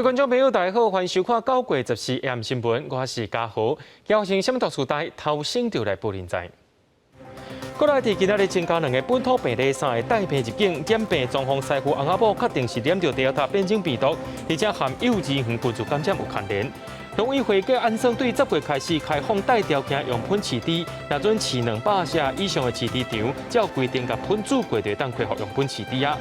各位觀眾朋友，大家好，歡迎收看9月14 AM 新聞，我是嘉豪。今發生啥物大事代，頭先就來報您知。國內佇今仔日增加兩个本土病例，三个帶病入境，染病裝潢師傅翁仔某確定是染著 Delta 變種病毒，而且和幼兒園群聚感染有關聯。農委會計按算對10月開始開放帶條件樣本飼豬，若準飼200隻以上的飼豬場，照規定共噴注過就會當恢復樣本飼豬啊。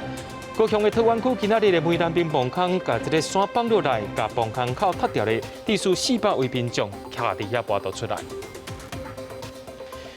高雄的桃園區今仔日的梅南濱磅空，共這个山崩落來，共磅空口塌掉咧，至少400位民眾徛佇遐跋倒出來。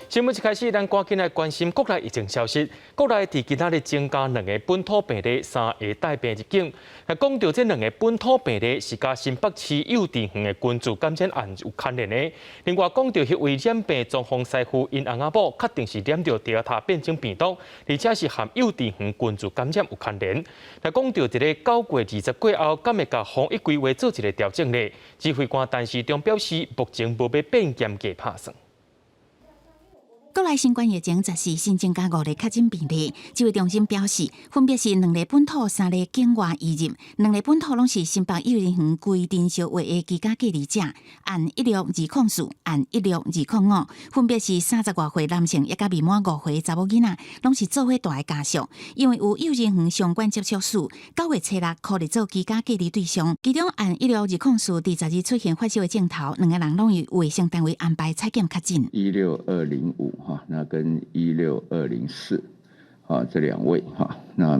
新聞一開始，咱趕緊來關心國內疫情消息。國內佇今仔日增加兩个本土病例，三个帶病入境。來講著這兩个本土病例是佮新北市幼稚園的群聚感染案有關聯的。另外講著彼位染病裝潢師傅𪜶翁仔某確定是染著 Delta 變種病毒，而且是和幼稚園群聚感染有關聯。來講著佇咧9月20過後，敢會共防疫規劃做一个調整咧？指揮官陳時中表示，目前無欲變嚴格拍算。國內新冠疫情14新增加五例確診病例，指揮中心表示，分別是兩例本土、三例境外移入。兩例本土攏是新北幼兒園規定小畫的居家隔離者，案16204，案16205，分別是30外歲男性，抑佮未滿5歲查某囡仔，攏是做伙蹛的家屬。因為有幼兒園相關接觸史，9月初6予列做居家隔離對象。其中案16204佇10日出現發燒的症頭，兩个人攏由衛生單位安排採檢確診。 16205哈，那跟16204，啊，這兩位哈，那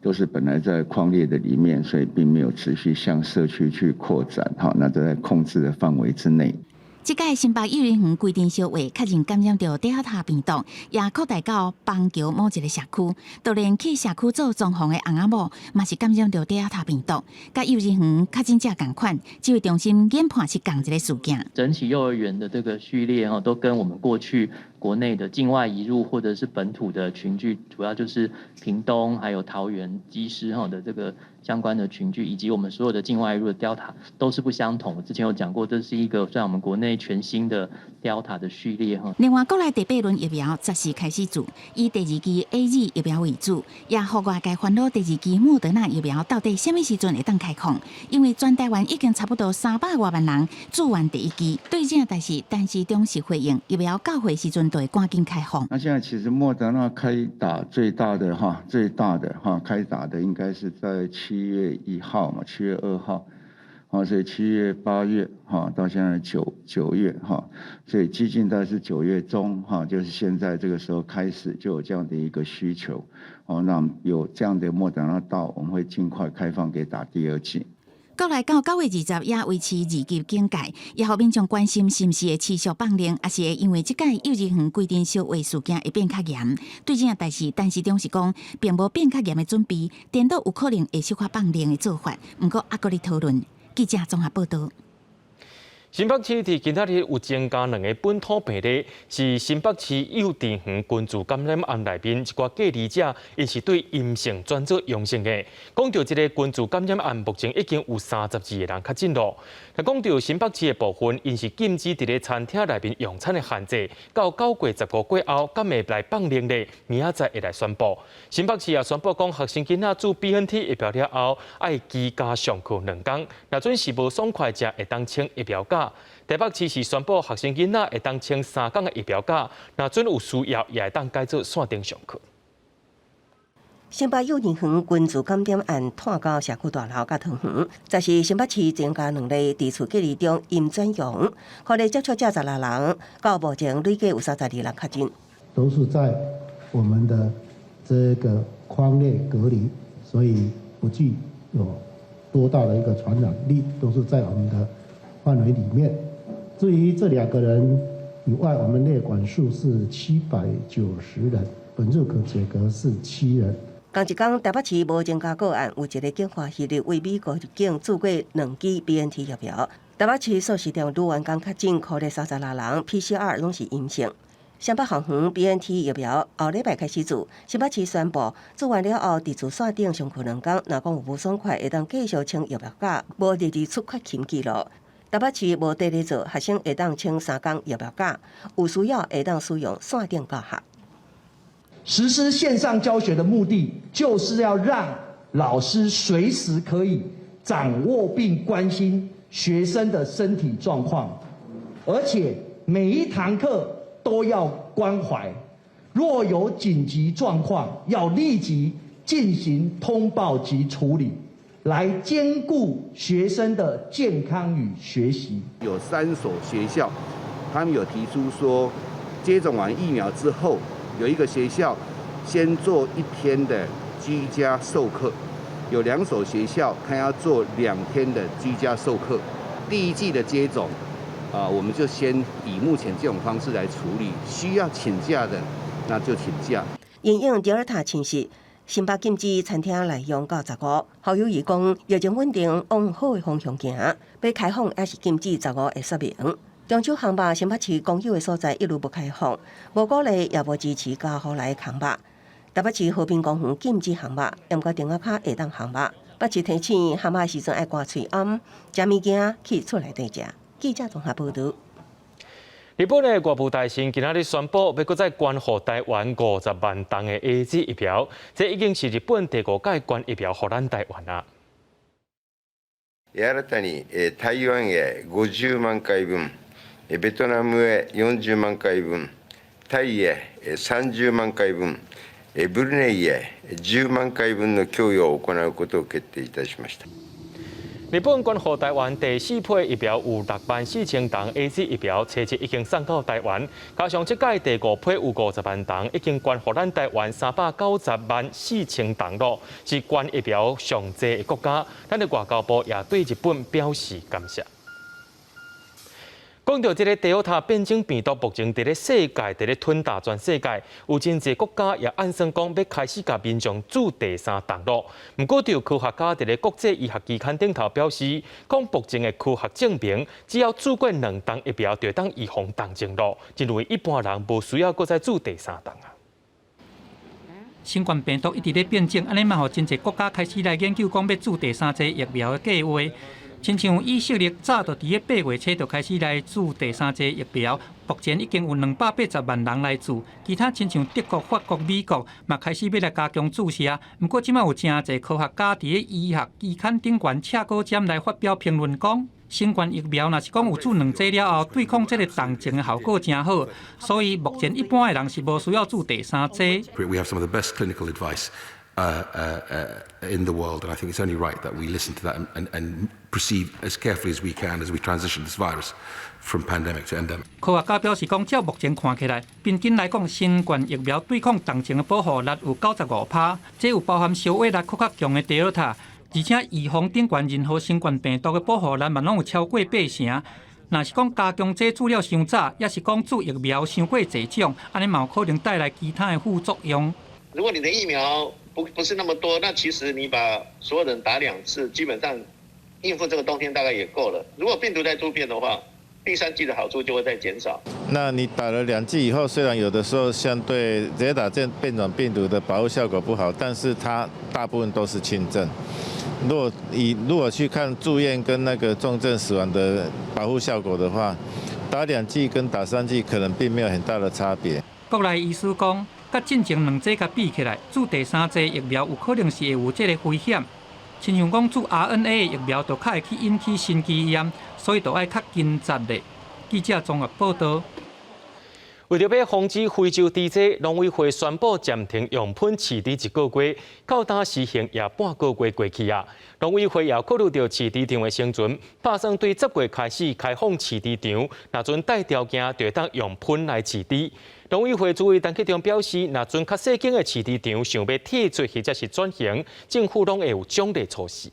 都是本來在匡列的裡面，所以並沒有持續向社區去擴展，哈，那都在控制的範圍之內。這屆新北幼兒園規定小畫確認感染著德爾塔病毒，也擴大到板橋某一个社區，就連去社區做裝潢的翁仔某，嘛是感染著德爾塔病毒，佮幼兒園確診者仝款，指揮中心研判是仝一个事件。整起幼兒園的這個序列哈，都跟我們過去國內的境外移入或者是本土的群聚，主要就是屏東還有桃園機師哈的這個相關的群聚，以及我們所有的境外移入的 Delta 都是不相同的。之前有講過，這是一個在我們國內全新的 Delta 的序列哈。另外，國內第八輪疫苗14開始注，以第二劑 AZ 疫苗為主，也予外界煩惱第二劑莫德納疫苗到底啥物時陣會當開放？因為全台灣已經差不多300外萬人注完第一劑。對這代誌，陳時中是回應疫苗到貨時陣就會趕緊開放。那現在其實莫德納開打最大的哈，最大的哈，開打的應該是在7月1號嘛，7月2號，好，所以7月、8月哈，到現在九月哈，所以接近大概是9月中哈，就是現在這個時候開始就有這樣的一個需求，哦，那有這樣的莫德納到，我們會盡快開放給打第二劑。國內到9月20也維持二級警戒，也予民眾關心是毋是會持續放寬，抑是會因為這擺幼兒園規定小畫事件會變較嚴。對這個代誌，陳時中是講，並無變較嚴的準備，顛倒有可能會小可放寬的做法。毋過猶閣咧討論。記者綜合報導。新北市佇今仔日有增加兩个本土病例，是新北市幼稚園群聚感染案內面一寡隔離者，𪜶是對陰性轉做陽性的。講著這个群聚感染案，目前已經有32個人確診咯。那講著新北市的部分，𪜶是禁止佇咧餐廳內面用餐的限制，到9月15過後，敢會來放寬咧？明仔載會來宣布。新北市也宣布講，學生囡仔注 BNT 疫苗了後，愛居家上課2工，若準是無爽快者，會當請疫苗假。台北市是宣布學生囡仔會當請3工的疫苗假，若準有需要，也會當改做線頂上課。新北幼兒園群聚感染案拖到社區大樓佮桃園，14新北市增加兩例佇厝隔離中陰轉陽，可能接觸者16人，到目前累計有32人確診。都是在我們的這個框內隔離，所以不具有多大的一個傳染力，都是在我們的範圍裡面。至於這兩個人以外，我們列管數是790人，本日可解隔是7人。仝一工台北市無增加個案，有一个境外移入為美國入境注過兩劑 BNT 疫苗。台北市素食店盧員工確診，確診36人，PCR 攏是陰性。雙北校園 BNT 疫苗後禮拜開始注，新北市宣布注完了後，佇厝線頂上課兩工，若講有無爽快，會當繼續請疫苗假，無列入出缺勤記錄。台北市無綴咧做，學生會當請3工疫苗假，有需要會當使用線頂教學。實施線上教學的目的，就是要讓老師隨時可以掌握並關心學生的身體狀況，而且每一堂課都要關懷。若有緊急狀況，要立即進行通報及處理，來兼顧學生的健康與學習。有三所學校，他們有提出說，接種完疫苗之後，有一個學校先做一天的居家授課，有兩所學校他要做2天的居家授課。第一劑的接種，啊，我們就先以目前這種方式來處理，需要請假的，那就請假。因應德爾塔侵襲，新北禁止餐廳內用到15。侯友宜講，疫情穩定，往好的方向行，欲開放抑是禁止十五會說明。中秋烘肉，新北市公有的所在一律無開放，無鼓勵也無支持家戶來烘肉。台北市和平公園禁止烘肉，毋過亭仔跤會當烘肉。北市提醒烘肉時陣愛關喙罨，食物件去厝內底食。記者綜合報導。日本的外務大臣今仔日宣布，欲閣再捐予台灣50萬筒的 AZ 疫苗，這已經是日本第五擺捐疫苗予咱台灣啊。新たに台灣へ50萬回分、ベトナムへ40萬回分、タイへ30萬回分、ブルネイへ10萬回分の供与を行うことを決定いたしました。日本捐予台灣第四批疫苗有6萬4千筒 AZ 疫苗，初日已經送到台灣。加上這擺第五批有50萬筒，已經捐予咱台灣390萬4千筒囉，是捐疫苗上濟的國家。咱的外交部也對日本表示感謝。講到這個德爾塔變種病毒，目前佇咧世界佇咧吞噬全世界，有真濟國家也按算講欲開始共民眾注第三針囉。毋過，就有科學家佇咧國際醫學期刊頂頭表示，講目前的科學證明，只要注過兩針疫苗，就會當預防重症囉，認為一般人無需要閣再注第三針啊。新冠病毒一直咧變種，按呢嘛予真濟國家開始來研究講欲注第三劑疫苗的計劃。親像以色列早就佇咧8月初就開始來注第三劑疫苗，目前已經有280萬人來注。其他親像德國、法國、美國嘛開始欲來加強注射。毋過這擺有誠濟科學家佇咧醫學期刊頂懸赤稿針來發表評論，講新冠疫苗若是講有注兩劑了後，對抗這個重症的效果誠好，所以目前一般的人是無需要注第三劑。 We have some of the best clinical advice in the world, and I think it's only right that we listen to that and proceed as carefully as we can as we transition this virus from pandemic to endemic. 科學家表示講，照目前看起來，平均來講，新冠疫苗對抗重症的保護率有95%，這有包含消化力閣較強的德爾塔，而且預防頂懸任何新冠病毒的保護率嘛攏有超過八成。若是講加強劑注了傷早，抑是講注疫苗傷過濟種，按呢嘛有可能帶來其他的副作用。如果你的疫苗不是那麼多，那其實你把所有人打兩次，基本上應付這個冬天大概也夠了。如果病毒在突變的話，第三劑的好處就會再減少。那你打了兩劑以後，雖然有的時候相對德爾塔這變種病毒的保護效果不好，但是它大部分都是輕症。如果去看住院跟那個重症死亡的保護效果的話，打兩劑跟打三劑可能並沒有很大的差別。國內醫師講，佮進前兩劑共比起來，注第三劑疫苗有可能是會有這个危險。親像講注 RNA 疫苗，就較會去引起心肌炎，所以就愛較謹慎咧。記者綜合報道。為著欲防止非洲豬災，農委會宣布暫停用噴飼豬一個月，到今時限也半個月過去啊。農委會也考慮著飼豬場的生存，打算對10月開始開放飼豬場，若準帶條件就會當用噴來飼豬。農委會主委陳吉仲表示，若準較細間的飼豬場想欲退出或者是轉型，政府攏會有獎勵措施。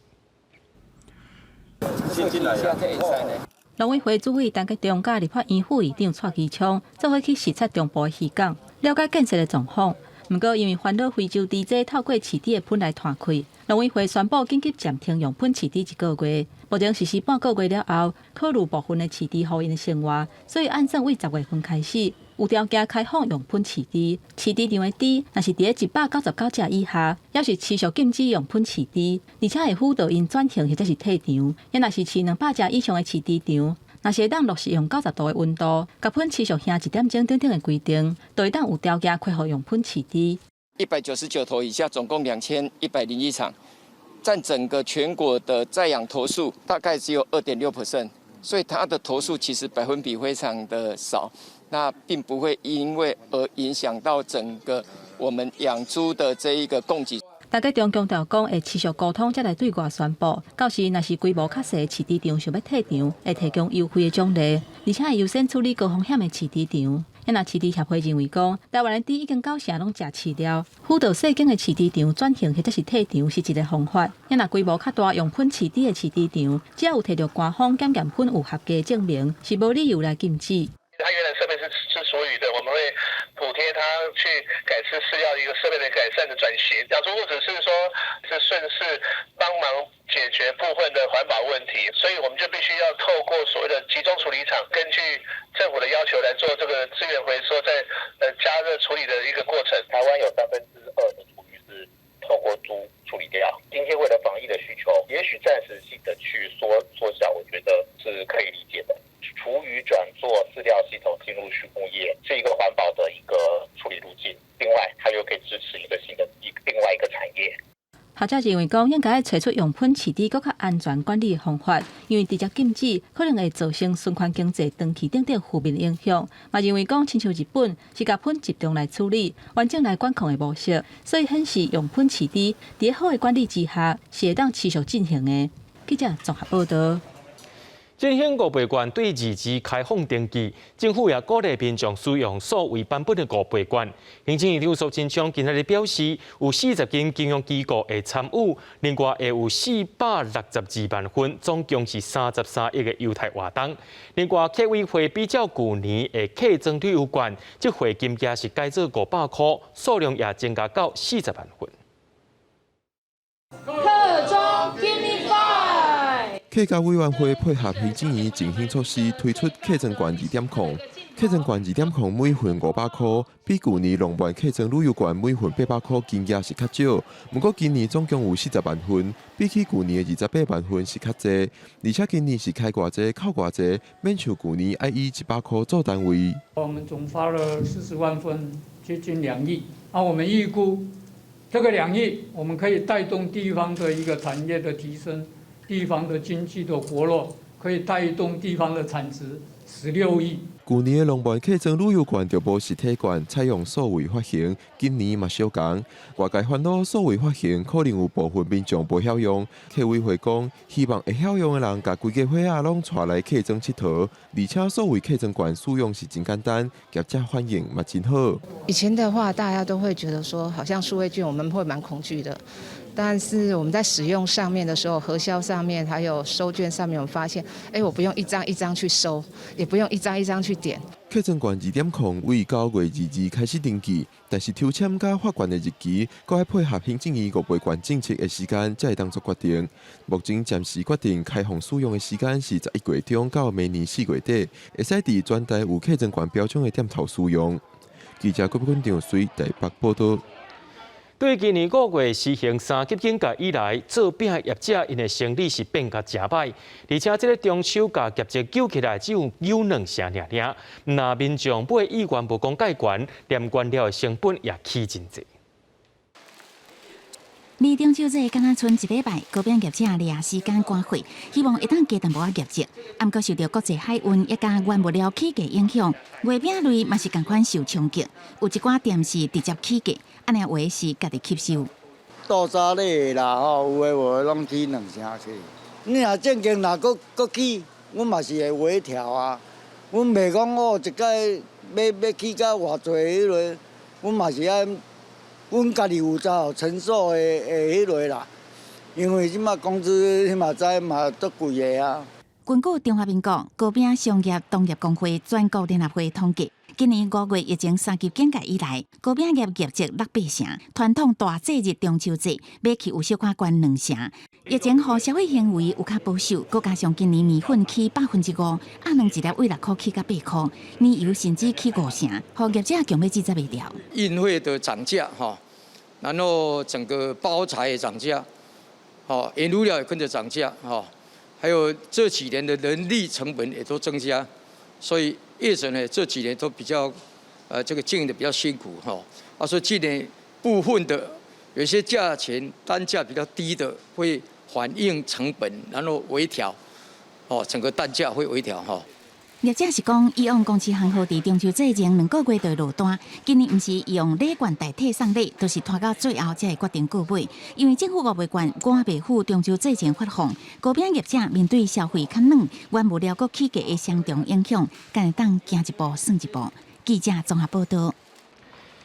農委會主委陳吉仲佮立法院副議長蔡其昌做伙去視察中部的漁港，了解建設的狀況。毋過因為煩惱非洲豬災透過飼豬的噴來傳開，農委會宣布緊急暫停用噴飼豬一個月。目前實施半個月了後，考慮部分的飼豬戶𪜶的生活，所以按算對10月份開始有條件開放用噴飼豬。飼豬場的豬，若是佇咧199隻以下，猶是持續禁止用噴飼豬，而且會輔導𪜶轉型或者是退場。抑若是飼200隻以上的飼豬場，若是會當落實用90度的溫度，共噴持續燃一點鐘等等的規定，就會當有條件開放用噴飼豬。 199頭以下，總共2101場。佔整個全國的在養頭數大概只有2.6%，所以它的頭數其實百分比非常的少，那並不會因為而影響到整個我們養豬的這一個供給。陳吉仲強調講，會持續溝通，才來對外宣布。到時若是規模較細飼豬場想欲退場，會提供優惠的獎勵，而且會優先處理高風險的飼豬場。若飼豬協會認為講，台灣的豬已經九成攏食飼料，輔導細間的飼豬場轉型或者是退場是一個方法。若規模較大用噴飼豬的飼豬場，只要有提著官方檢驗糞有合格證明，是無理由來禁止。它原來設備是吃廚餘的，我們會補貼他去改吃飼料，一個設備的改善的轉型。養豬戶只是說是順勢幫忙解決部分的環保問題，所以我們就必須要透過所謂的集中處理廠，根據政府的要求來做這個資源回收，再加熱處理的一個過程。台灣有2/3的廚餘是透過豬處理掉。今天為了防疫的需求，也許暫時性的去縮縮小，我覺得是可以理解的。廚餘轉做飼料系統進入畜牧業，是一個環保的一個處理路徑。另外，它又可以支持一個新的一另外一個產業。學者認為講，應該揣出用糞飼豬閣較安全管理的方法，因為直接禁止可能會造成循環經濟長期等等負面影響。嘛認為講，親像日本是共糞集中來處理，完整來管控的模式，所以顯示用糞飼豬佇好的管理之下，是會當持續進行的。記者綜合報道。振興五倍券對二二開放登記，政府也鼓勵民眾使用數位版本的五倍券。行政院長蘇貞昌今仔日表示，有40間金融機構會參與，另外會有462萬份，總共是33億的優待活動。另外，客委會比照舊年的客莊旅遊券，這回金額是改做500箍，數量也增加到40萬份。客莊 Give me five。客家委員會配合行政院振興措施，推出客莊券2.0。客莊券2.0每份500箍，比舊年浪漫客莊旅遊券每份800箍金額是較少。毋過今年總共有40萬份，比起舊年的28萬份是較濟。而且今年是開偌濟扣偌濟，免像舊年愛以100箍做單位。我們總發了40萬份，接近2億。啊，我們預估這個兩億，我們可以帶動地方的一個產業的提升。地方的經濟的活絡，可以帶動地方的產值16億。舊年的浪漫客莊旅遊券就無實體券，採用數位發行，今年嘛相仝。外界煩惱數位發行可能有部分民眾無曉用，客委會講，希望會曉用的人共規家伙仔攏帶來客莊𨑨迌，而且數位客莊券使用是真簡單，業者反應嘛真好。以前的話，大家都會覺得說，好像數位券，我們會蠻恐懼的。但是我們在使用上面的時候，核銷上面還有收券上面，我們發現，哎，我不用一張一張去收，也不用一張一張去點。客莊券2.0為9月22開始登記，但是抽籤佮發券的日期，閣愛配合行政院五倍券政策的時間，才會當做決定。目前暫時決定開放使用的時間是11月中到明年4月底，會使佇全台有客莊券標準的店頭使用。記者郭品長隨台北報道。對今年5月實行三級警戒以來，做餅業者𪜶的生理是變甲誠歹，而且這个中秋共業績糾起來只有九兩成爾爾。若民眾買意願無講介懸，連原料的成本也起真濟。離中秋節敢若賰一禮拜，糕餅業者掠時間趕貨，希望會當加淡薄仔業績。毋過受著國際海運以及原物料起價影響，月餅類嘛是仝款受衝擊。有一寡店是直接起價，按呢話是家己吸收。豆沙類啦吼，有的無的攏起兩成去。你若正經若閣閣起，阮嘛是會微調啊。阮袂講哦，一擺欲欲起到偌濟彼落，阮嘛是愛。阮家己有才有承受的的彼落啦，因為這馬工資你嘛知嘛足貴的啊。根據中華民國糕餅商業同業公會全國聯合會統計，今年5月疫情三級警戒以來，糕餅業業績落八成。傳統大節日中秋節，買氣有小可懸兩成。疫情予消費行為有較保守，閣加上今年麵粉起5%，鴨卵一粒為6箍起到8箍，奶油甚至起5成，予業者強欲擠才袂牢。運費的漲價，哈，然後整個包材也漲價，哦，原物料也跟着漲價，哈，還有這幾年的人力成本也都增加，所以業者呢這幾年都比較，這個經營的比較辛苦，哈，啊，所以今年部分的有些價錢單價比較低的會反映成本，然後微調，哦，整個單價會微調哈。業者是講，以往公司行號佇中秋節前2個月就落單，今年毋是用禮券代替送禮，就是拖到最後才會決定購買。因為政府五倍券趕袂赴中秋節前發放，糕餅業者面對消費較軟，原物料閣起價的雙重影響，敢會當行一步算一步。記者綜合報道。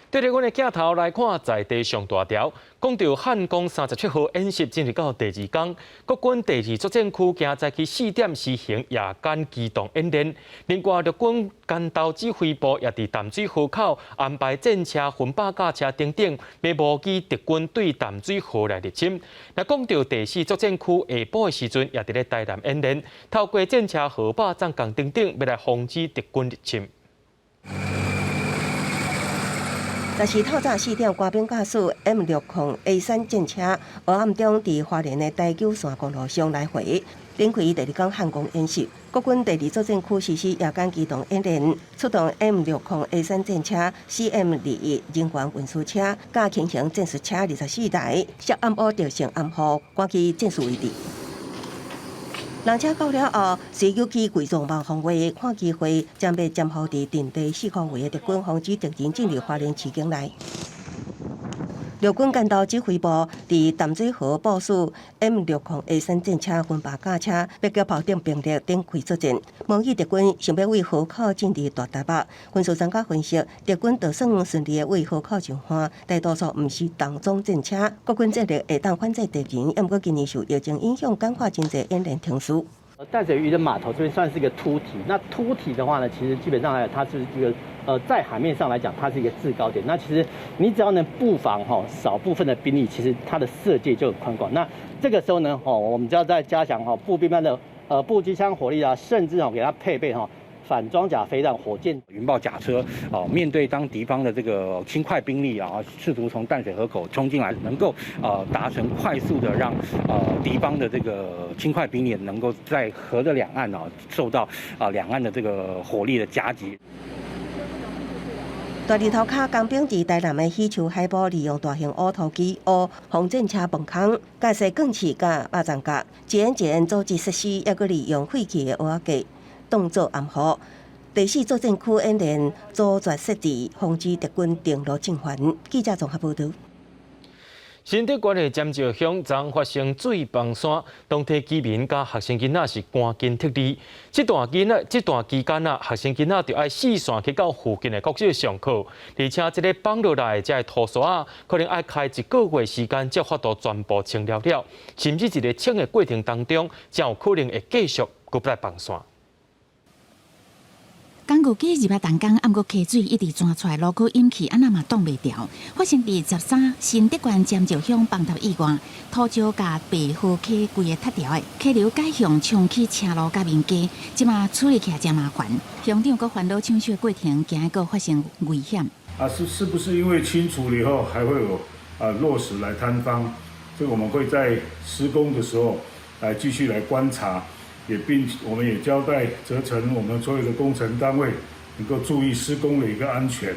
對著阮的鏡頭來看，在地上大條，講著漢光37號演習進入到第二工，國軍第二作戰區今早起4點實行夜間機動演練，另外陸軍關島指揮部也佇淡水河口安排戰車、分靶甲車等等，欲模擬敵軍對淡水河來入侵。若講著第四作戰區下晡的時陣，也佇咧台南演練，透過戰車、火炮、彈弓等等，欲來防止敵軍入侵。但是透早4點，官兵駕駛 M60A3戰車，黑暗中佇花蓮的台九線公路上來回，展開第二工漢光演習。國軍第二作戰區實施夜間機動演練，出動 M60A3戰車、CM-21人員運輸車、佮輕型戰術車24台，設暗烏特性暗號，趕去戰術位置。人車到了後，隨有起偽裝網防衛，看機會將欲潛伏佇陣地四方位的敵軍，防止敵人進入花蓮市境內。陸軍關島指揮部佇淡水河部署 M60A3戰車、分靶甲車、迫擊炮等兵力展開作戰，模擬敵軍想欲對河口進入大台北。軍事專家分析，敵軍就算順利對河口上岸，大多數毋是重裝戰車，國軍戰力會當反制敵人。毋過今年受疫情影響，簡化真濟演練程序。淡水漁人碼頭這邊算是一個凸體，那凸體的話呢，其實基本上來講，它是一個，在海面上來講，它是一個制高點。那其實你只要能布防哈少部分的兵力，其實它的射界就很寬廣。那這個時候呢，吼，我們就要再加強哈步兵班的步機槍火力啊，甚至哦給它配備哈反裝甲飛彈、火箭、雲豹甲車哦，面對當敵方的這個輕快兵力啊，試圖從淡水河口衝進來，能夠達成快速的讓敵方的這個輕快兵力能夠在河的兩岸啊受到啊兩岸的這個火力的夾擊。大日頭跤工兵佇台南的喜樹海埔，利用大型挖土機挖防戰車崩空，蓋設鋼刺佮肉粽角，一演一演組織設施，抑閣利用廢棄的蚵仔架當做掩護。第四作戰區演練阻絕設置，防止敵軍登陸進犯。記者綜合報導。新竹縣的尖石鄉昨發生水崩山，當地居民佮學生囡仔是趕緊撤離。這段期間啊，學生囡仔著愛四散去到附近的國小上課，而且這个崩落來的這个土沙仔，可能愛開一個月時間才法度全部清了了，甚至佇咧清的過程當中，才有可能會繼續閣來崩山。工具機入來動工，毋過溪水一直鑽出來，落雨淹去，按呢嘛擋袂牢。發生佇13新竹縣尖石鄉崩塌意外，土石共白河溪規个塌掉的，溪流改向沖去車路佮民家，這馬處理起來誠麻煩。鄉長閣煩惱搶修的過程，驚閣發生危險。啊，是不是因為清除了以後還會有落石來坍方？這個我們會在施工的時候來繼續來觀察。也並我們也交代責成我們所有的工程單位能夠注意施工的一個安全。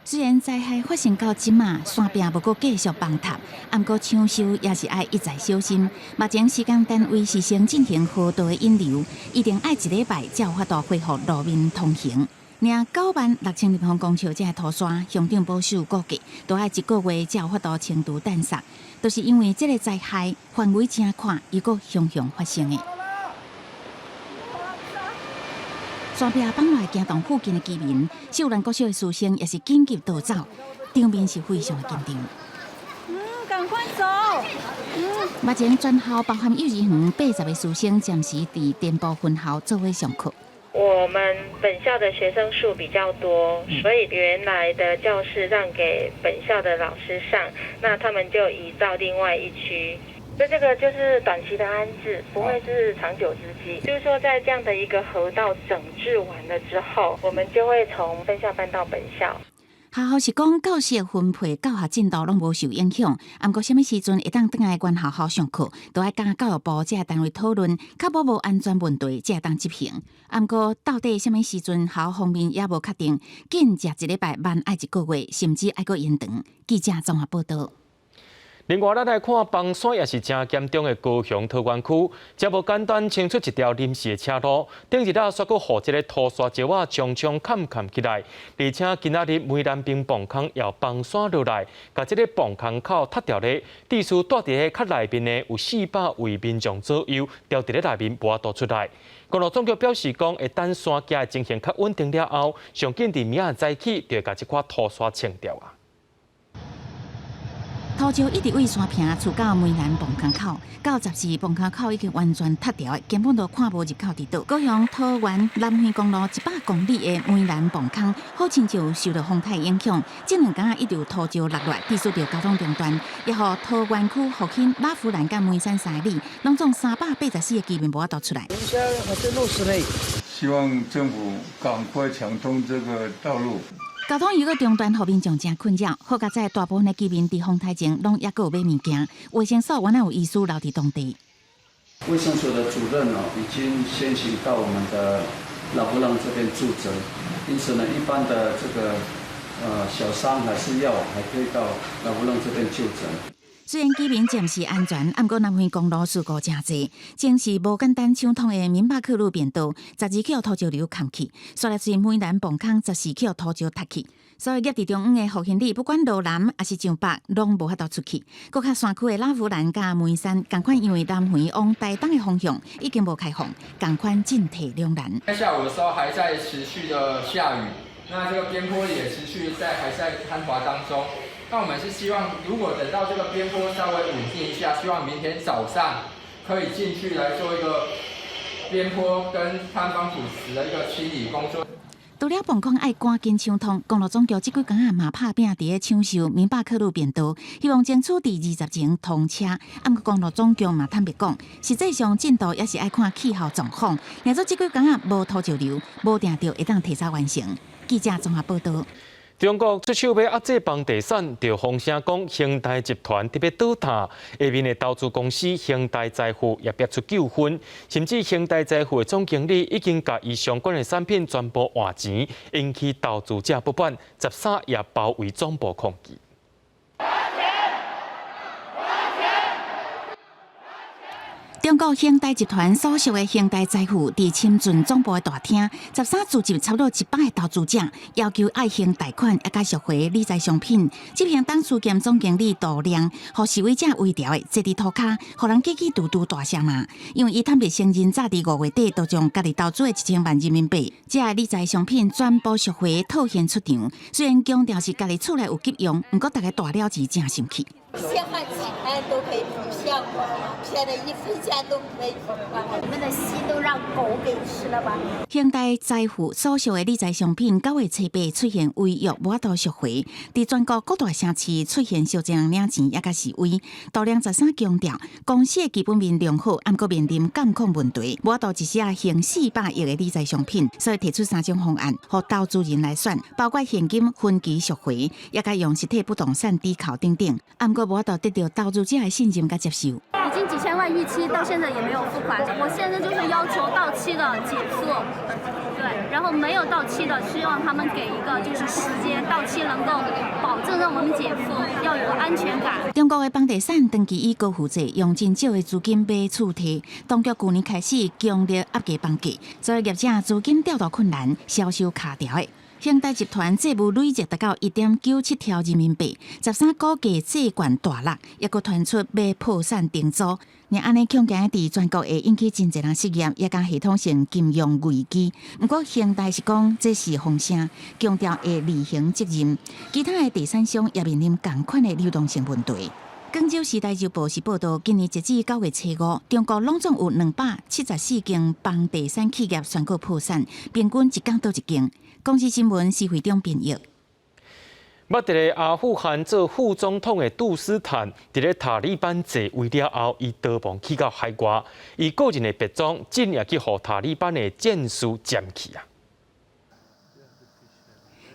雖然災害發生到這馬，山壁無閣繼續崩塌，毋過搶修也是愛一再小心。目前施工單位是先進行河道的引流，一定愛一禮拜才有法度恢復路面通行。爾96,000立方公尺這土沙，鄉長保守估計，都愛一個月才有法度清除硲沙。都是因為這个災害範圍誠闊，又閣常常發生的。山壁崩落來，驚動附近的居民，秀蘭國小的師生也是緊急逃走，場面是非常的緊張。趕快走！目前全校包含幼稚園80個師生，暫時佇電報分校做伙上課。我們本校的學生數比較多，所以原來的教室讓給本校的老師上，那他們就移到另外一區。所以這個就是短期的安置，不會是長久之計。就是說，在這樣的一個河道整治完了之後，我們就會從分校搬到本校。學校是講教室分配、教學進度攏無受影響，毋過啥物時陣會當轉來原學校上課，都愛佮教育部這个單位討論，確保無安全問題才會當執行。毋過到底啥物時陣學校方面也無確定，緊食一禮拜，慢愛一個月，甚至愛閣延長。記者綜合報導。另外，咱來看崩山也是誠嚴重的高雄桃園區，誠無簡單清出一條臨時的車路，頂日仔煞閣予這个土沙石仔重重崁崁起來，而且今仔日梅蘭冰崩坑又崩山落來，共這个崩坑口塌掉咧，致使蹛佇咧較內面的有400位民眾左右，牢佇咧內面無法度出來。公路總局表示講，會等山腳的情形較穩定了後，上緊佇明仔早起就會共這塊土沙清掉啊。土石一直對山坪出到梅蘭崩坑口，到14崩坑口已經完全塌掉，根本都看無入口佇佗。高雄桃園南迴公路100公里的梅蘭崩坑，好親像受到風颱影響，這兩工一直有土石落來，致使著交通中斷，也予桃園區復興、拉弗蘭佮梅山3里，攏總384個居民無法度出來。希望政府趕快搶通這個道路。交通如果中斷，予民眾誠困擾。好佳哉大部分的居民佇風颱前攏猶閣有買物件，衛生所原來有醫師留佇當地。衛生所的主任哦，已經先行到我們的拉弗朗這邊駐診，因此呢，一般的這個小傷還是藥，還可以到拉弗朗這邊就診。雖然居民暫時安全，毋過南迴公路事故誠濟，前是無簡單暢通的閩北客路便道，十二去予土石流崁去，煞來是梅蘭崩坑14去予土石塌去，所以夾佇中央的復興里，不管羅南抑是上北，攏無法度出去。閣較山區的拉弗蘭佮梅山，仝款因為南迴往台東的方向已經無開放，仝款進退兩難。在下午的時候還在持續的下雨，那這個邊坡也持續在還在坍滑當中。那我們是希望，如果等到這個邊坡稍微穩定一下，希望明天早上可以進去來做一個邊坡跟坍方土石的一個清理工作。除了崩坑愛趕緊搶通，公路總局這幾工仔嘛拍拚佇咧搶修閩北客路便道，希望爭取佇20前通車。毋過公路總局嘛坦白講，實際上進度也是愛看氣候狀況。若說這幾工仔無土石流，無定著會當提早完成。記者綜合報導。中國出手欲壓制房地產，就風聲講恆大集團特別倒塌，下面的投資公司恆大財富也逼出糾紛，甚至恆大財富的總經理已經共伊相關的產品全部換錢，引起投資者不滿，13也包圍總部抗議。還錢！還錢！中國恆大集團所屬的恆大財富佇深圳總部的大廳，13聚集差不多100個投資者，要求愛還貸款，抑佮贖回理財商品。執行董事兼總經理杜亮，予示威者圍牢的坐佇塗跤，予人嘰嘰嘟嘟大聲罵。因為伊坦白承認，早佇5月底就將家己投資的1000萬人民幣，這个理財商品全部贖回套現出場。雖然強調是家己厝內有急用，毋過逐家大了錢誠生氣。血汗錢都可以騙我，騙得一分錢都沒有。你們的心都讓狗給吃了吧？恆大財富所屬的理財商品9月初八出現違約，無法度贖回，佇全國各大城市出現小濟人領錢，抑佮示威。杜亮13強調，公司的基本面良好，毋過面臨監控問題，無法度一時仔還400億的理財商品，所以提出三種方案，予投資人來選，包括現金分期贖回，抑佮用實體不動產抵扣等等。毋過無法度得到投資者的信任佮接受。已經幾千萬逾期，到現在也沒有付款。我現在就是要求到期的解付，對，然後沒有到期的，希望他們給一個就是時間，到期能夠保證讓我們解付，要有安全感。中國的房地產長期以高負債，用真少的資金買厝貸，當局舊年開始強力壓低房價，所以業者資金調度困難，銷售卡條的。恆大集團債務累積達到1.97兆人民幣，13股價債券大落，抑閣傳出欲破產重組。若按呢恐驚佇全國會引起真濟人失業，抑佮系統性金融危機。毋過恆大是講這是風聲，強調會履行責任。其他的地產商也面臨仝款的流動性問題。廣州時代週報是報導，今年截至9月初5，中國攏總有274間房地產企業宣告破產，平均一工倒一間。公視新聞施惠中編譯。捌佇咧阿富汗做副總統的杜斯坦，佇咧塔利班坐位了後，伊逃亡去到海外，伊個人的別莊竟也去予塔利班的戰士佔去啊！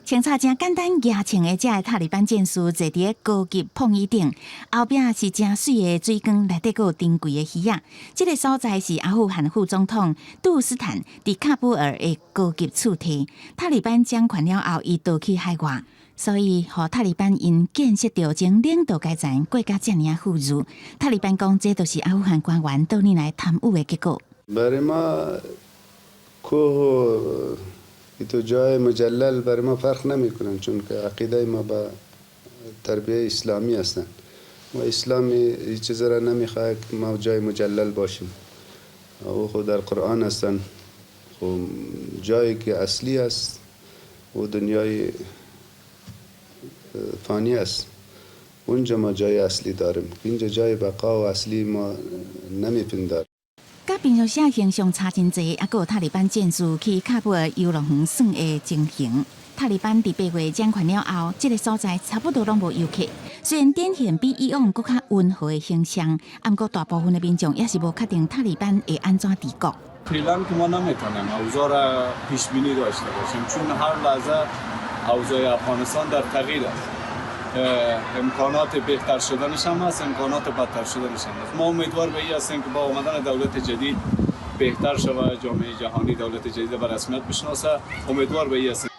穿插誠簡單牙穿的這个塔利班戰士坐佇咧高級膨椅頂，後壁是誠媠的水缸，內底閣有珍貴的魚仔。這个所在是阿富汗副總統杜斯坦佇喀布爾的高級厝邸。塔利班掌權了後，伊逃去海外。所以，予塔利班𪜶見識著前領導階層過甲遮爾仔富裕。塔利班講，這就是阿富汗官員多年來貪污的結果。 برای ما کوه و جای مجلل برای ما فرق نمیکنن چون که عقیده ما به تربیه اسلامی هستند و اسلام این چیز را نمیخواد که ما جای مجلل باشیم او خو در قرآن هستند خو جایی که اصلی است و دنیای فانی است اونجا ما جای اصلی داریم اینجا جای بقا و اصلی ما نمیپنداریم佮平常時形象差真濟，猶閣有塔利班戰士去喀布爾遊樂園耍的情形。塔利班佇8月掌權了後，這个所在差不多攏無遊客。雖然展現比以往閣較溫和的形象，毋過大部分的民眾也是無確定塔利班會按怎治國。 فعلا که ما نمیتونیم اوضاع را پیش بینی داشته باشیم چون هر لحظه اوضاع افغانستان در تغییر است امکانات بهتر شدنش هم هست امکانات بدتر شدنش هم هست ما امیدوار به این هستیم که با آمدن دولت جدید بهتر شود جامعه جهانی دولت جدید به رسمیت بشناسه امیدوار به این هستیم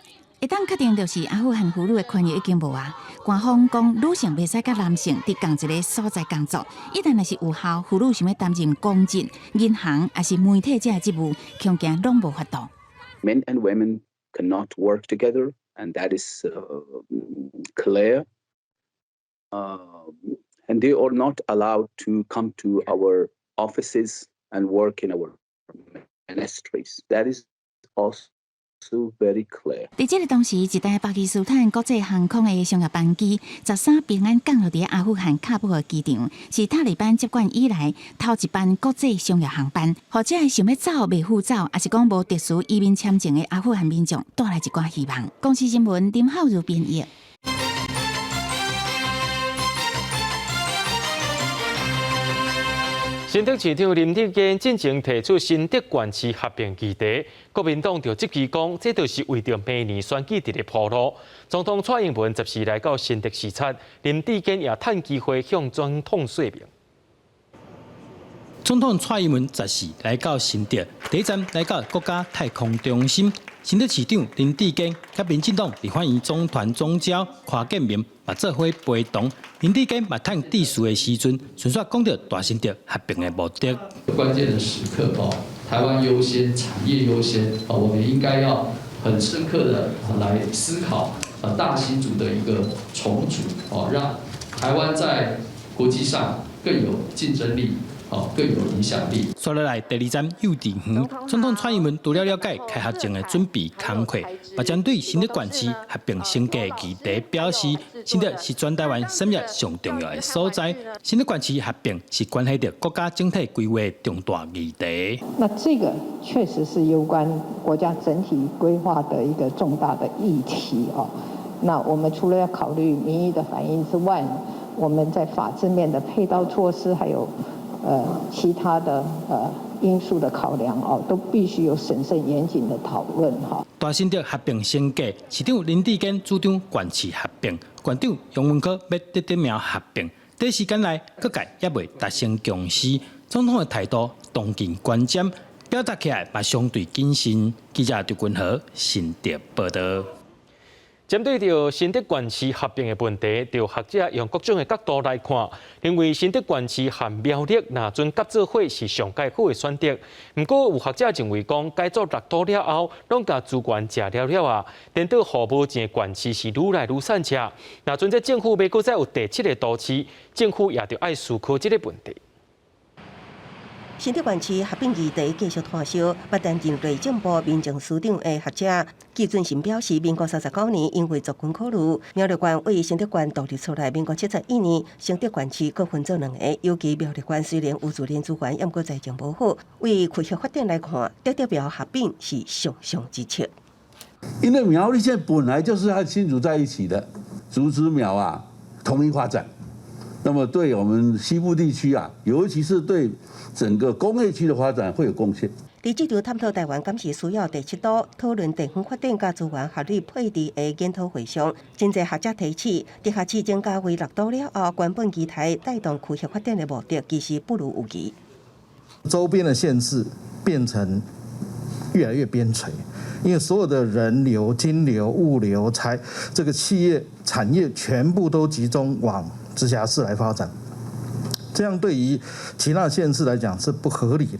會當確定就是阿富汗婦女的權益已經無啊。官方講女性袂使佮男性佇仝一个所在工作，一旦若是有效，婦女想欲擔任公職、銀行抑是媒體這个職務，恐驚攏無法度。 Men and women cannot work together, and that is clear. And they are not allowed to come to our offices and work in our ministries. That is also very clear. 佇這个當時，一台巴基斯坦國際航空的商業班機13平安降落佇阿富汗喀布爾機場，是塔利班接管以來頭一班國際商業航班，予這个想欲走袂赴走，抑是講無特殊移民簽證的阿富汗民眾帶來一寡希望。公視新聞林浩如編譯。新竹市長林智堅進前提出新竹縣市合併議題，國民黨就質疑講，這就是為著明年選舉佇咧鋪路。總統蔡英文14來到新竹視察，林智堅也趁機會向總統說明。總統蔡英文14來到新竹，第一站來到國家太空中心。新竹市長林智堅佮民進黨立法院總團總召柯建銘嘛做伙陪同。林智堅嘛趁致辭的時陣，順紲講著大新竹合併的目的。關鍵的時刻哦，台灣優先，產業優先哦，我們應該要很深刻的來思考大新竹的一個重組哦，讓台灣在國際上更有競爭力。更有影響力。紲落來第二站幼稚園，總統蔡英文除了了解開學前的準備工課，嘛針對新竹縣市合併升格的議題表示，新竹是全台灣產業上重要的所在，新竹縣市合併是關係著國家整體規劃的重大議題。那這個確實是攸關國家整體規劃的一個重大的議題哦。那我們除了要考慮民意的反應之外，我們在法制面的配套措施，還有其他的因素的考量哦，都必須有審慎嚴謹的討論哈。大新竹合併升格，市長林智堅主張縣市合併，縣長楊文科欲竹竹苗合併，短時間內各界猶未達成共識。總統的態度當見觀瞻，表達起來嘛相對謹慎。記者張君豪新竹報導。針對著新竹縣市合併的問題，著學者用各種的角度來看，認為新竹縣市和苗栗若陣合做伙是上蓋好的選擇。毋過有學者認為講，改做六都了後，攏共資源食了了啊，顛倒予無錢的縣市是愈來愈散赤。若陣這政府欲閣再有第七个都市，政府也著愛思考這个問題。新竹縣市合併議題繼續拖燒，不擔任內政部民政司長的學者紀俊賢表示，民國39年因為族群考慮，苗栗縣為新竹縣獨立出來。民國71年，新竹縣市閣分做兩个，尤其苗栗縣雖然有自然資源，毋過財政無好。為區域發展來看，竹竹苗合併是上上之策。因為苗栗縣本來就是和新竹在一起的，竹竹苗啊統一發展。那麼對我們西部地區啊，尤其是對整個工業區的發展會有貢獻。佇這場探討台灣敢是需要第七都，討論地方發展佮資源合理配置的研討會上，真濟學者提醒，直轄市增加為六都了後，原本期待帶動區域發展的目的，其實不如預期。周邊的縣市變成越來越邊陲，因為所有的人流、金流、物流、財，這個企業產業全部都集中往直轄市來發展，這樣對於其他縣市來講是不合理的。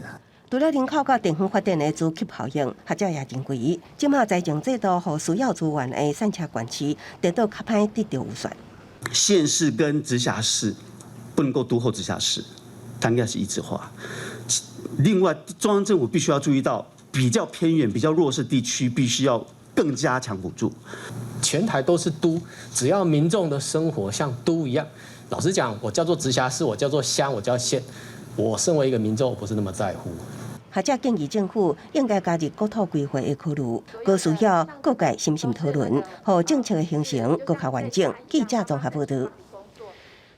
除了人口佮地方發展的磁吸效應，學者也認為，這馬財政制度予需要資源的散赤縣市得到較歹得著預算。縣市跟直轄市不能夠獨厚直轄市，它應該是一致化。另外，中央政府必須要注意到比較偏遠、比較弱勢地區，必須要更加強補助。全台都是都，只要民眾的生活像都一樣，老實講，我叫做直轄市，我叫做鄉，我叫縣，我身為一個民眾，我不是那麼在乎。學者建議政府應該加入國土規劃的考慮，閣需要各界審慎討論，予政策的形成閣較完整。記者綜合報導。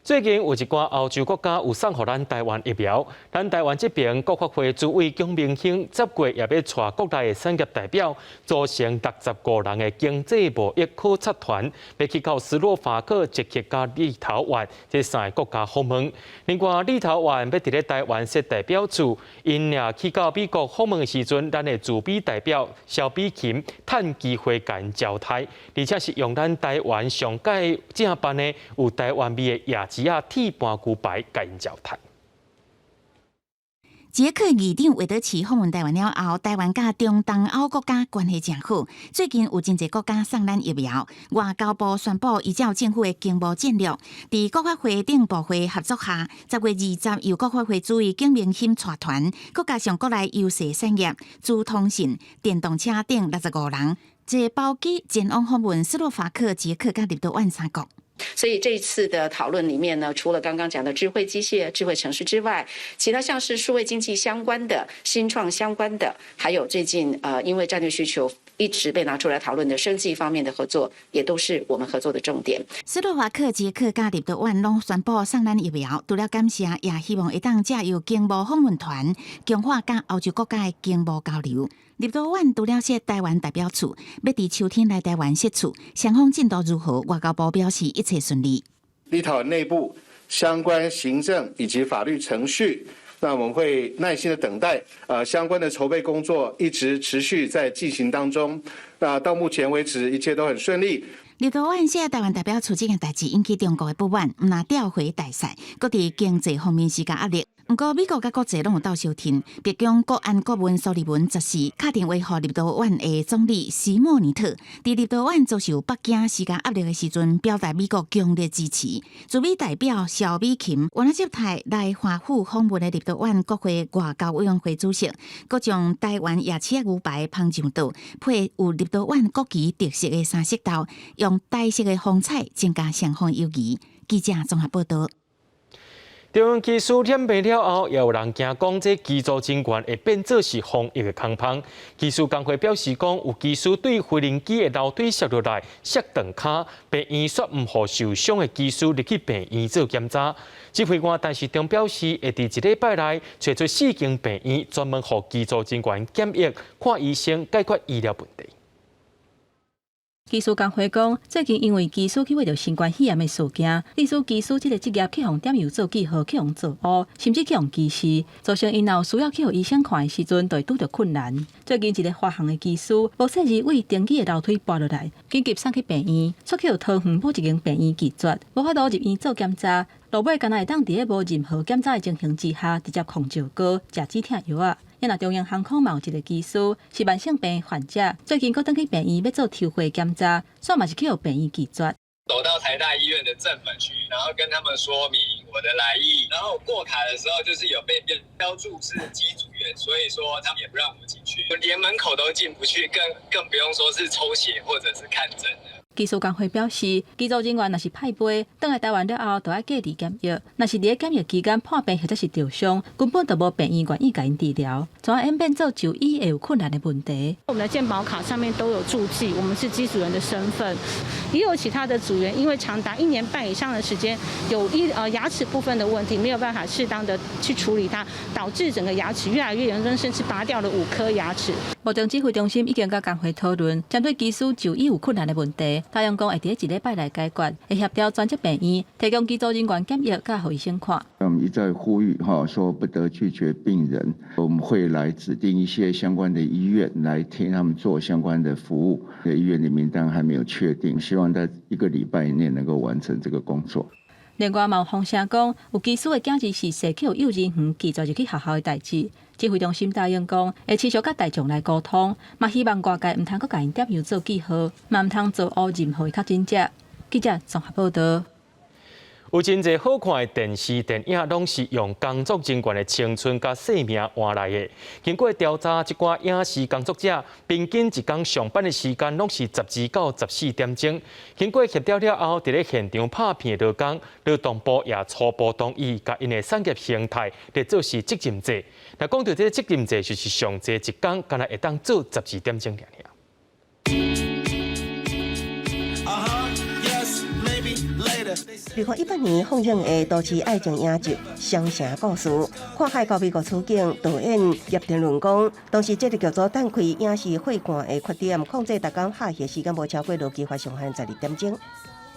最近有一寡歐洲國家有送予咱台灣疫苗，咱台灣這邊國發會主委蔣明興十月也欲帶國內的產業代表，組成65人的經濟貿易考察團，欲去到斯洛伐克、捷克佮立陶宛這三个國家訪問。另外，立陶宛欲佇咧台灣設代表處，𪜶若去到美國訪問的時陣，咱的駐美代表蕭美琴趁機會共𪜶招待，而且是用咱台灣上蓋正版的有台灣味的椰子仔鐵盤牛排共𪜶招待。捷克議長韋德奇訪問台灣了後，台灣佮中東歐國家關係誠好。最近有真濟國家送咱疫苗，外交部宣布依照政府的經貿戰略，佇國發會等部會合作下，10月20由國發會主委蔣明興帶團，閣加上國內優勢產業、資通訊、電動車等65人，坐包機前往訪問斯洛伐克、捷克佮立陶宛三國。所以這一次的討論裡面呢，除了剛剛講的智慧機械、智慧城市之外，其他像是數位經濟相關的、新創相關的，還有最近因為戰略需求一直被拿出來討論的生技方面的合作，也都是我們合作的重點。斯洛伐克、捷克佮立陶宛攏宣布送咱疫苗，除了感謝，也希望會當藉由經貿訪問團強化佮歐洲國家的經貿交流。立陶宛除了設台灣代表處，欲佇秋天來台灣設處，雙方進度如何？外交部表示一切順利。立陶宛內部相關行政以及法律程序，那我們會耐心的等待，相關的籌備工作一直持續在進行當中。那到目前為止，一切都很順利。立陶宛設台灣代表處這件代誌引起中國的不滿，毋但調回大使，閣佇經濟方面施加壓力。毋過美國佮國際攏有鬥相挺，白宮國安顧問蘇利文十四敲電話予立陶宛的總理席莫尼特，佇立陶宛遭受北京施加壓力的時陣，表達美國強烈支持。駐美代表蕭美琴，原來接待來華府訪問的立陶宛國會外交委員會主席，閣將台灣椰子仔牛排芳上桌，配有立陶宛國旗特色的三色豆，用台式的風采增加雙方友誼。記者綜合報導。中央機師染病了後，也有人驚講這機組人員會變做是防疫的空縫。機師工會表示講，有機師對飛行機的樓梯摔落來，摔斷跤，病院煞毋予受傷的機師入去病院做檢查。指揮官陳時中表示，會佇一禮拜內揣出四間病院，專門予機組人員檢疫、看醫生、解決醫療問題。機師工會講，最近因為機師去挖著新冠肺炎的事件，致使機師這个職業去予點油做記號，去予做烏，甚至去予歧視，造成𪜶若有需要去予醫生看的時陣，就會拄著困難。最近一个華航的機師，無細膩對登機的樓梯跋落來，緊急送去病院，煞去予桃園某一間病院拒絕，無法度入院做檢查。落尾干焦會當佇咧無任何檢查的情形之下，直接控石膏、食止疼藥仔。啊若長榮航空嘛有一个機師是慢性病患者，最近閣轉去病院欲做抽血檢查，煞嘛是去予病院拒絕。走到台大醫院的正門去，然後跟他們說明我的來意，然後過卡的時候就是有被標註是機組員，所以說他們也不讓我進去，連門口都進不去，更不用說是抽血或者是看診了。機師工會表示，機組人員若是派飛，轉來台灣了後，就愛隔離檢疫。若是佇咧檢疫期間破病或者是著傷，根本就無病院願意共𪜶治療，從而演變做就醫會有困難的問題。我們的健保卡上面都有註記，我們是機組員的身份。也有其他的組員，因為長達一年半以上的時間，有牙齒部分的問題，沒有辦法適當的去處理它，導致整個牙齒越來越嚴重，甚至拔掉了5顆牙齒。目前指揮中心已經佮工會討論，針對機師就醫有困難的問題。答應講會佇一禮拜內解決，會協調專責病院提供機組人員檢疫，佮予醫生看。我們一再呼籲，哈，說不得拒絕病人，我們會來指定一些相關的醫院來替他們做相關的服務。醫院的名單還沒有確定，希望在一個禮拜以內能夠完成這個工作。另外，嘛有風聲講，有機師的囝兒是社區幼兒園拒絕入去學校的代誌。指揮中心答應講，會持續佮大眾來溝通，嘛希望外界毋通閣共𪜶點樣做記號，嘛毋通造烏任何的確診者。記者綜合報道。有真濟好看的電視電影，攏是用工作人員的青春佮生命換來的。經過調查，這寡影視工作者平均一工上班的時間攏是12到14點鐘。經過協調了後，佇咧現場拍片的勞工，勞動部也初步同意，共𪜶的產業形態列做是責任制。若講著這个責任制，就是上濟一工，干焦會當做12點鐘爾爾。 2018年放映的都市愛情影集《雙城故事》，跨海到美國取景，導演葉天倫講，當時這个劇組展開影視會館的缺點，控制逐工拍戲時間無超過勞基法上限12點鐘。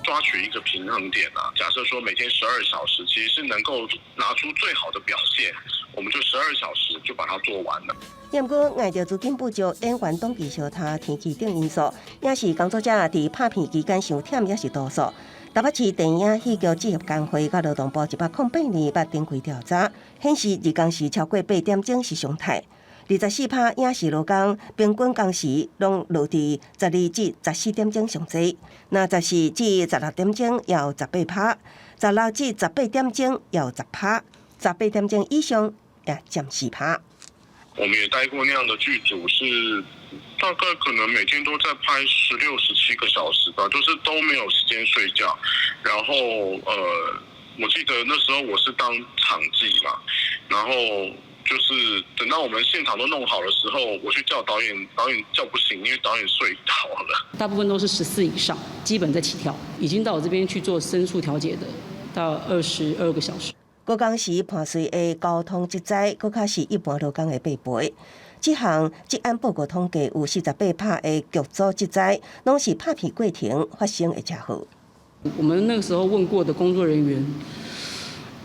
抓取一個平衡點啊！假設說每天12小時，其實是能夠拿出最好的表現，我們就12小時就把它做完了。毋過礙著資金不足、演員檔期相差、天氣等因素，影視工作者佇拍片期間傷忝，抑是投訴。台北市電影戲劇製業工會佮勞動部108年捌展開調查，顯示日工時超過8點鐘是常態。24%影視勞工平均工時攏落佇12至14點鐘上濟，若14至16點鐘也有18%，16至18點鐘也有10%，18點鐘以上也佔4%。我們也待過那樣的劇組，是大概可能每天都在拍16、17個小時吧，就是都沒有時間睡覺。然後，我記得那時候我是當場記嘛，然後就是等到我們現場都弄好的時候，我去叫導演，導演叫不醒，因為導演睡着了。大部分都是14以上，基本在起跳，已經到我這邊去做申訴調解的，到22個小時。高工時伴隨的交通職災，閣較是一般勞工的八倍。這項職安報告統計，有48%的劇組職災，攏是拍片過程發生的車禍。我們那個時候問過的工作人員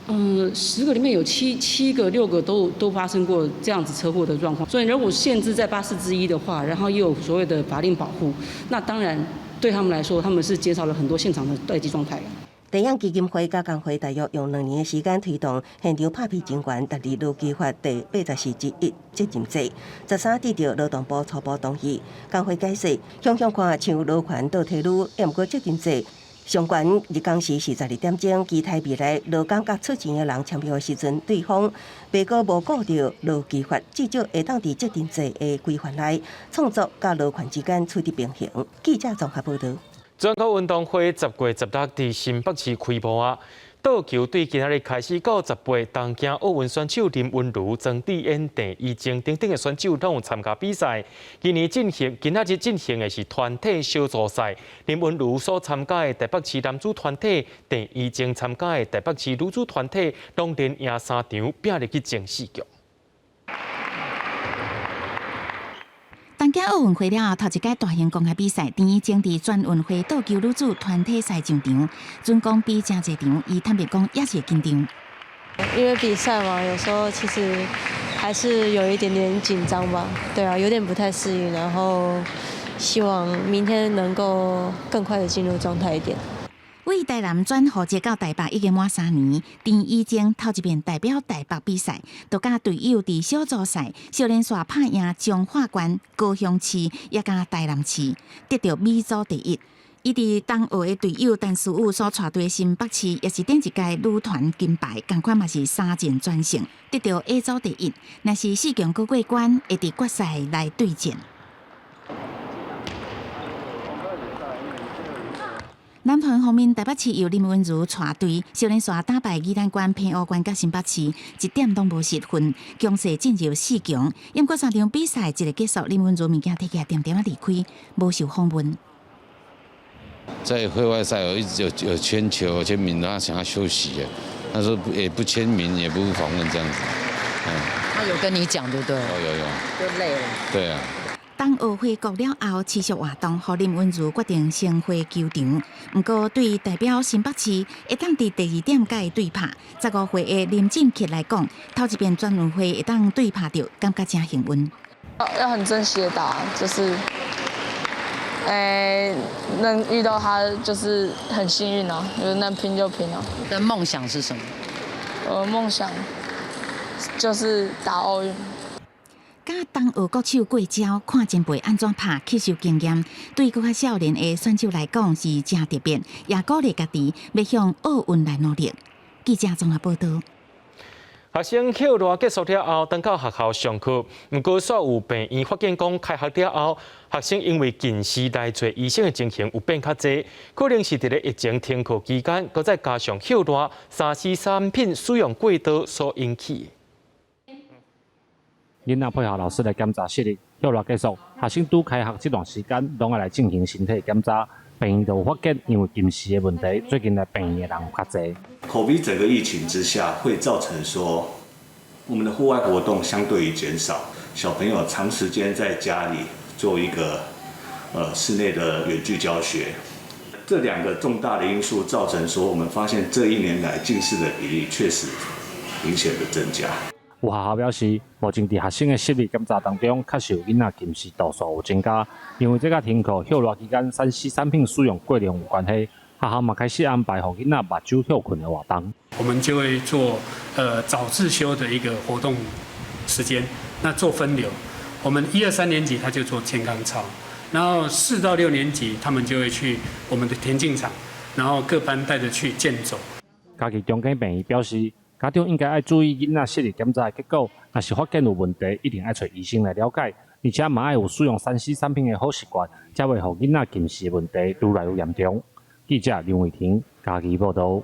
，10個裡面有七個、6個都發生過這樣子車禍的狀況。所以如果限制在1/8的話，然後又有所謂的法令保護，那當然對他們來說，他們是減少了很多現場的待機狀態。電影基金會佮工會大約用2年的時間推動現場拍片人員達到勞基法第84之1責任制，13得著勞動部初步同意。工會解釋，向向看像勞權倒退嚕，毋過責任制上懸日工時是12點鐘，期待未來勞工佮出錢的人簽約的時陣，對方袂閣無顧著勞基法，至少會當佇責任制的規範內，創作佮勞權之間取得平衡。記者綜合報導。全國運動會10月16佇新北市開幕啊！桌球對今仔日開始到18，東京奧運選手林昀儒、莊智淵、鄭怡靜等等的選手攏有參加比賽。今年進行，今仔日進行的是團體小組賽。林昀儒所參加的台北市男子團體，鄭怡靜參加的台北市女子團體，攏連贏三場，拼入去前四強。東京奧運會了後，頭一屆大型公開比賽，鄭怡靜佇全運會桌球女子團體賽上場，準講比誠濟場，伊坦白講也是會緊張。因為比賽嘛，有時候其實還是有一點點緊張吧。對啊，有點不太適應，然後希望明天能夠更快的進入狀態一點。為台南轉戶籍到台北已經滿3年，鄭怡靜頭一遍代表台北比賽，就佮隊友佇小組賽，小連續拍贏彰化縣、高雄市，也佮台南市，得著美組第一。伊佇東澳的隊友陳思宇所帶隊新北市，也是頂一屆女團金牌，仝款嘛是三戰全勝，得著 A 組第一。若是四強閣過關，會佇決賽來對戰。男團方面，台北市由林昀儒帶隊，小連續打敗宜蘭縣、澎湖縣佮新北市，一點攏無失分，強勢進入四強。毋過三場比賽一个結束，林昀儒物件提起來，恬恬仔離開，無受訪問。在會外賽，我一直有簽球簽名，他想要休息，他說也不簽名，也不訪問這樣子。他有跟你講對不對？有有有。就累了。對啊。冬奧回國了後，持續活動，予林昀儒決定先回球場。毋過對代表新北市會當佇第二點共伊對拍15歲的林靖傑來講，頭一遍全運會會當對拍著，感覺誠幸運。要很珍惜的打，就是，能遇到他就是很幸運啊，就是能拼就拼啊。的夢想是什麼？我的夢想就是打奧運。佮東奧國手過招，看前輩按怎拍，吸收經驗，對閣較少年的選手來講是誠特別，也鼓勵家己欲向奧運來努力。記者綜合報導。學生歇熱結束了後，轉到學校上課。毋過，煞有病院發現講，開學了後，學生因為近視來揣醫生的情形有變較濟，可能是佇咧疫情停課期間，閣再加上歇熱、3C 產品使用過多所引起。囡仔配合老師來檢查視力，歇熱結束，學生拄開學這段時間，攏愛來進行身體檢查。病院就有發現，因為近視的問題，最近來病院的人有較濟。 COVID 整個疫情之下，會造成說我們的戶外活動相對於減少，小朋友長時間在家裡做一個室內的遠距教學，這兩個重大的因素造成說，我們發現這一年來近視的比例確實明顯的增加。有學校表示，目前佇學生的視力檢查當中，確實有囡仔近視度數有增加，因為這佮停課歇熱期間3C 產品使用過量有關係。學校嘛開始安排予囡仔目睭歇睏的活動。我們就會做早自修的一個活動時間，那做分流。我們一二三年級他就做健康操，然後4到6年級他們就會去我們的田徑場，然後各班帶著去健走。嘉義中間病院表示，家長應該愛注意囡仔視力檢查的結果，若是發現有問題，一定愛揣醫生來了解，而且嘛愛有使用3C 產品的好習慣，才袂予囡仔近視問題愈來愈嚴重。記者林偉婷嘉義報導。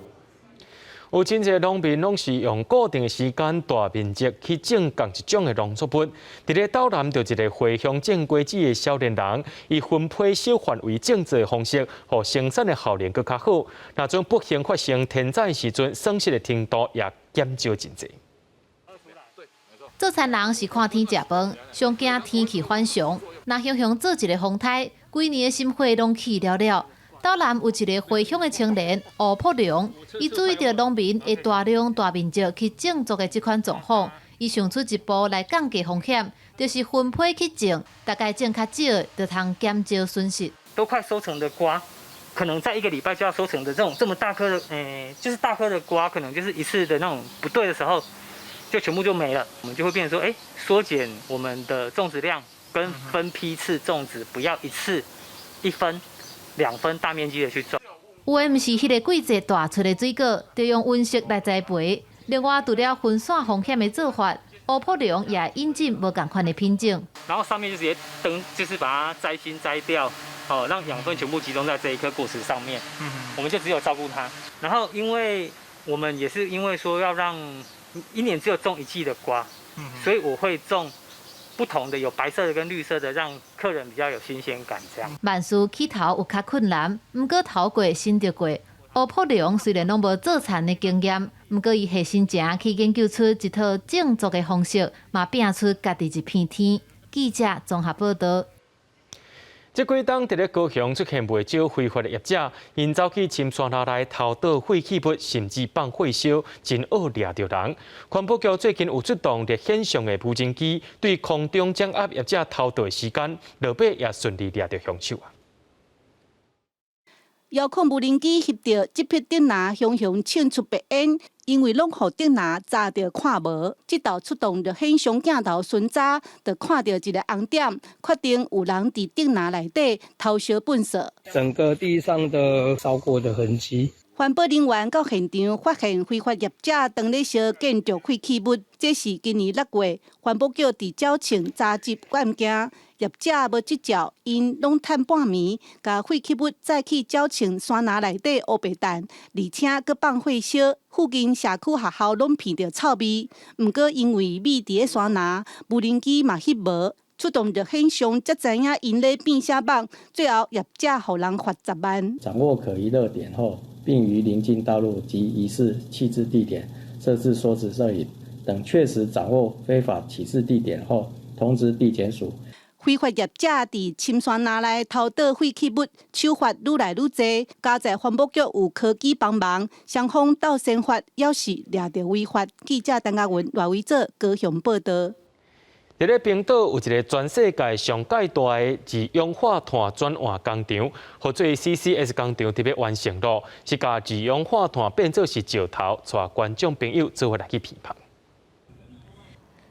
有真濟農民攏是用固定的時間、大面積去種仝一種的農作物。佇咧斗南，就一个回鄉種瓜子的少年人，伊分批小範圍種植的方式，予生產的效能閣較好。若陣不幸發生天災的時陣，損失的程度也減少真濟。做田人是看天食飯，上驚天氣反常。若雄雄做一个風颱，規年的心血攏去了了。斗南有一个回鄉的青年吳福良，伊注意著農民會大量大面積去種作的這款狀況，伊想出一步來降低風險，就是分批去種，大概種較少，就通減少損失。都快收成的瓜，可能在一個禮拜就要收成的這種這麼大顆的，就是大顆的瓜，可能就是一次的那種不對的時候，就全部就沒了。我們就會變成說，縮減我們的種植量，跟分批次種植，不要一次一分、兩分大面積的去種。有的毋是彼个季節大出的水果，就用溫室來栽培。另外，除了分散風險的做法，吳福良也引進無仝款的品種。然後上面就直接燈，就是把它摘心摘掉，哦，讓養分全部集中在這一顆果實上面。我們就只有照顧它。然後，因為我們也是因為說要讓一年只有種一季的瓜，所以我會種不同的，有白色的跟綠色的，讓客人比較有新鮮感。這樣。萬事起頭有較困難，毋過頭過身就過。吳福良雖然攏無做田的經驗，毋過伊下心情去研究出一套種作的方式，嘛拼出家己一片天。記者綜合報導。這幾冬佇咧高雄出現袂少非法的業者，𪜶走去深山林內偷倒廢棄物，甚至放火燒，真惡掠著人。環保局最近有出動熱顯像的無人機，對空中掌握業者偷倒的時間，落尾也順利掠著兇手啊！遙控無人機翕著這批竹籃雄雄衝出白煙，因為攏予竹籃紮著看無。這道出動熱顯像鏡頭巡查，就看著一个紅點，確定有人佇竹籃內底偷燒糞埽。整個地上的燒過的痕跡。環保人員到現場發現非法業者當咧燒建築廢棄物，這是今年6月環保局佇鳥銃查執案件，業者無執照，𪜶攏趁半暝，共廢棄物載去鳥銃山林內底烏白蛋，而且閣放火燒，附近社區學校攏鼻著臭味。毋過因為覕佇咧山林，無人機嘛翕無。出動熱顯像，才知影𪜶咧變啥蠓，最後業者予人罰10萬。掌握可疑熱點後，並於鄰近道路及疑似棄置地點設置縮時攝影等，確實掌握非法棄置地點後，通知地檢署。非法業者佇深山林內偷倒廢棄物，手法愈來愈濟。佳哉環保局有科技幫忙，雙方鬥先法，猶是掠著違法。記者陳嘉文、賴維哲高雄報導。佇咧冰島有一个全世界上蓋大的二氧化碳轉換工廠，號做 CCS 工廠，特別完成咯，是共二氧化碳變做是石頭，帶觀眾朋友做伙來去品嘗。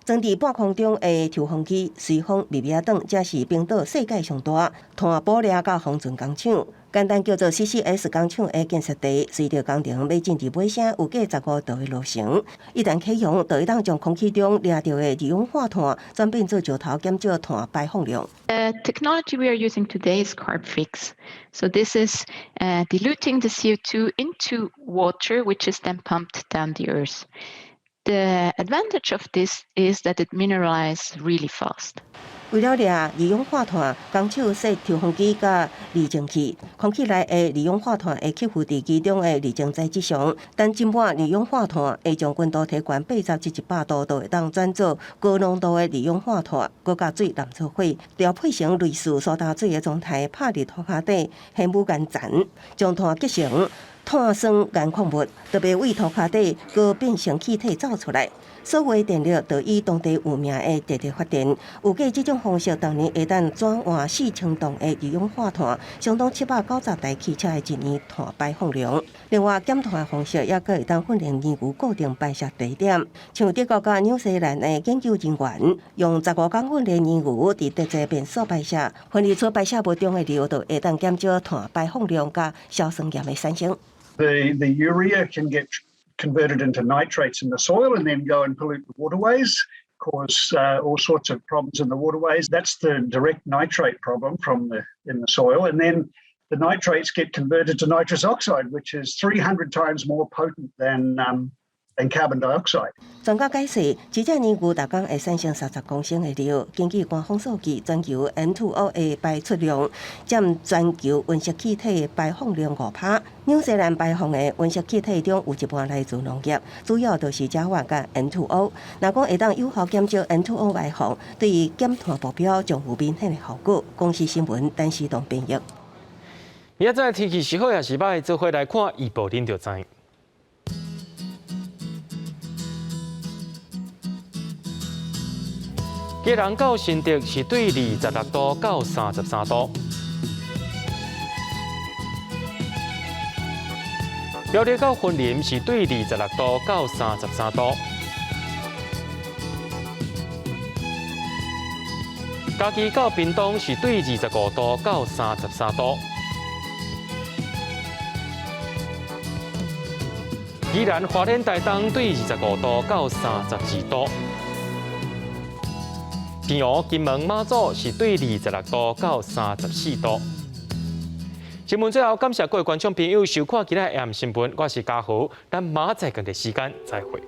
裝佇半空中的抽風機隨風微微轉，這是冰島世界上大碳捕掠佮封存工廠，簡單叫做 CCS 工廠的建設地。隨著工程欲進入尾聲，有過15度的路程。一旦啟用，就會當將空氣中掠著的二氧化碳轉變做石頭，減少碳排放量。 The technology we are using today is CarbFix. So this is diluting the CO2 into water, which is then pumped down the earth. The advantage of this is that it mineralizes really fast. 為了掠二氧化碳，工廠設抽風機佮濾淨器，空氣內的二氧化碳會吸附佇其中的濾淨材質上。等浸滿二氧化碳，會將溫度提懸80至100度，就會當轉做高濃度的二氧化碳，閣佮水湳做伙，調配成類似蘇打水的狀態，拍佇塗跤底，玄武岩層，將碳結成碳酸鹽礦物，特別為塗跤底閣變成氣體走出來。所有電力就以當地有名的地熱發電。預計這種方式，逐年會當轉換4000噸的二氧化碳，相當790台汽車的一年碳排放量。另外，減碳的方式也閣會當訓練奶牛固定排泄地點。像德國佮紐西蘭的研究人員，用15工訓練奶牛佇特製便所排泄，分離出排泄物中的尿，就會當減少碳排放量佮硝酸鹽的產生。 The urea can get converted into nitrates in the soil and then go and pollute the waterways, cause all sorts of problems in the waterways. That's the direct nitrate problem from the in the soil. And then the nitrates get converted to nitrous oxide, which is 300 times more potent than carbon dioxide. 專家解釋，一隻奶牛逐工會產生30公升的尿。根據官方數據，全球 N2O 的排出量佔全球溫室氣體排放量5%。紐西蘭排放的溫室氣體中有一半來自農業，主要就是甲烷佮 N2O。若講會當有效減少 N2O 排放，對於減碳目標將有明顯的效果。公視新聞，陳時東編譯。明仔載天氣是好抑是䆀，做伙來看預報，恁就知。基隆到新竹是對26度到33度，苗栗到雲林是對26度到33度，嘉義到屏東是對25度到33度，宜蘭花蓮台東對25度到32度。澎湖、金門、馬祖是對26度到34度。新聞最後，感謝各位觀眾朋友收看今仔日新聞，我是嘉豪，咱明仔載同一時間再會。